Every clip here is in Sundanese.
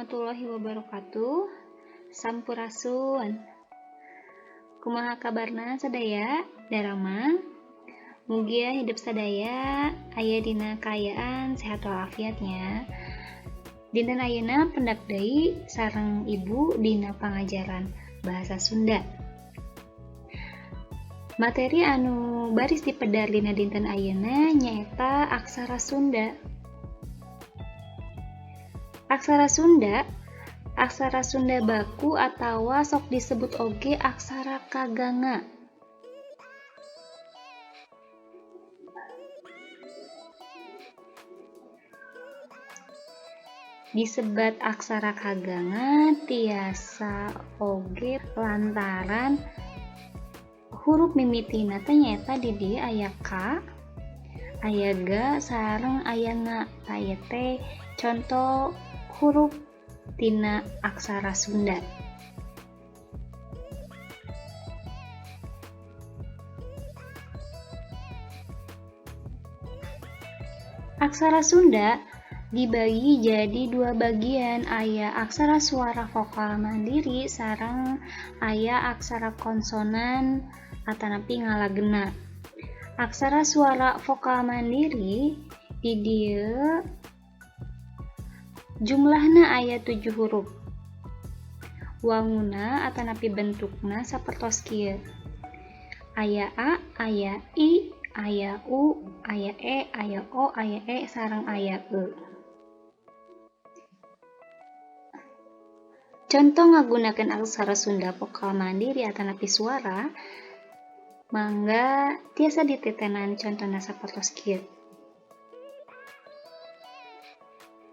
Warahmatullahi wabarakatuh. Sampurasun. Kumaha kabarna sadaya? Daramang? Mugia hidep sadaya aya dina kaayaan sehat walafiat nya. Dinten ayeuna pendak deui sareng Ibu dina pangajaran bahasa Sunda. Materi anu baris dipedar dina dinten ayeuna nyaeta aksara Sunda. Aksara Sunda, aksara Sunda baku atawa sok disebut oge aksara kaganga. Disebat aksara kaganga tiasa oge lantaran huruf mimitina teh nyaeta di dieu aya K, aya G, sareng aya nga. Tah ieu teh conto huruf tina aksara Sunda. Aksara Sunda dibagi jadi dua bagian, aya aksara suara vokal mandiri sareng aya aksara konsonan atanapi ngalagena. Aksara suara vokal mandiri di dieu jumlahna aya 7 huruf. Wanguna atanapi bentukna sapertos kieu. Aya A, aya I, aya U, aya E, aya O, aya E, sareng aya E. Conto ngagunakeun aksara Sunda vokal mandiri atanapi suara, mangga tiasa dititenan contona sapertos kieu.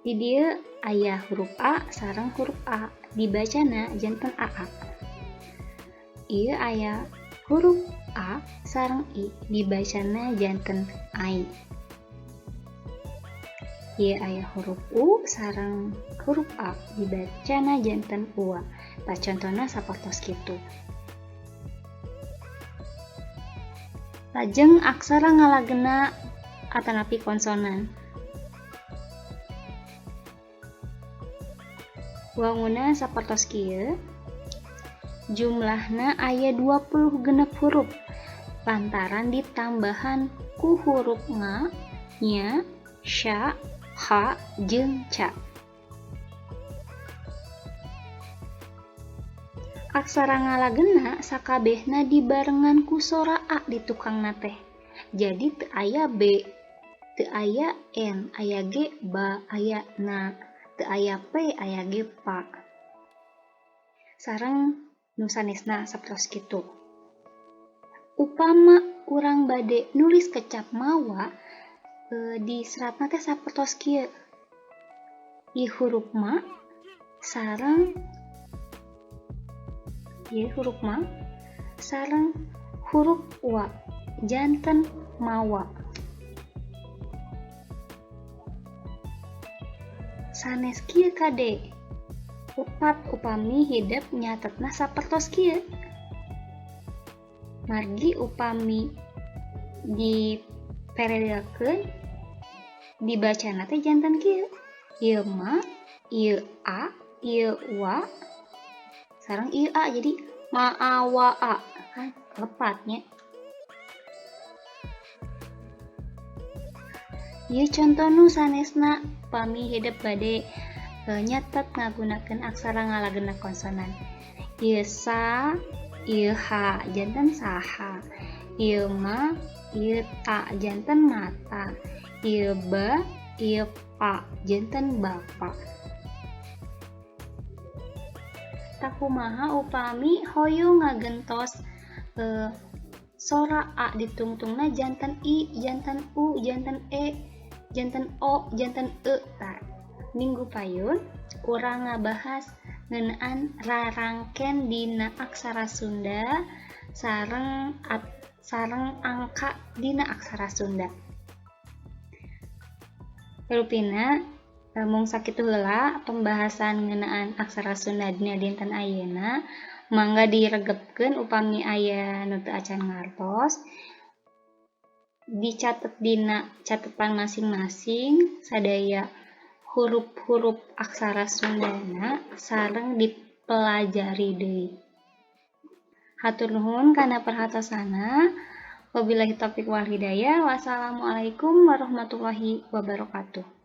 Di dieu aya huruf A sareng huruf A, dibacana janten AA. Ieu aya huruf A sareng I, dibacana janten AI. Ieu aya huruf U sareng huruf A, dibacana janten UA. Tah contona sapertos kitu. Lajeng aksara ngalagena atanapi konsonan. Wanguna sapertos kieu, jumlahna aya 26 huruf lantaran ditambahan ku huruf nga, nya, sya, ha, jeung ca. Aksara ngalagena sakabehna dibarengan ku sora A di tukangna teh. Jadi teu aya B, teu aya N, aya G, ba, aya na, teu aya P, aya G, pa. Sareng nu sanesna sapertos kitu. Upama urang bade nulis kecap mawa, di seratna teh sapertos kieu. Ieu huruf ma sareng ieu huruf ma sareng huruf wa janten mawa. Sanes kieu kade. Upat upami hidep nyatetna sapertos kieu. Margi upami diperedakeun dibacana teh janten kieu. Ieu ma, ieu a, ieu wa, sareng ieu a, jadi ma a wa a, kan lepatnya. Ieu conto nu sanesna pami hidep bade nyatet ngagunakeun aksara ngalagena konsonan. Ieu sa, ieu ha, janten saha. Ieu ma, ieu ta, janten mata. Ieu ba, ieu pa, janten bapa. Takumaha upami hoyong ngagentos sora A ditungtungna janten I, janten U, janten E, janten O, janten E. Tah, minggu payun urang ngabahas ngeunaan rarangken dina aksara Sunda sareng angka dina aksara Sunda. Rupina mung sakitu heula pembahasan ngeunaan aksara Sunda dina dinten ayeuna. Mangga diregepkeun upami aya nu teu acan ngartos. Dicatet dina catetan masing-masing sadaya huruf-huruf aksara Sundana sareng dipelajari deui. Hatur nuhun kana perhatosanna. Wabillahi taufik wal hidayah. Wassalamualaikum warahmatullahi wabarakatuh.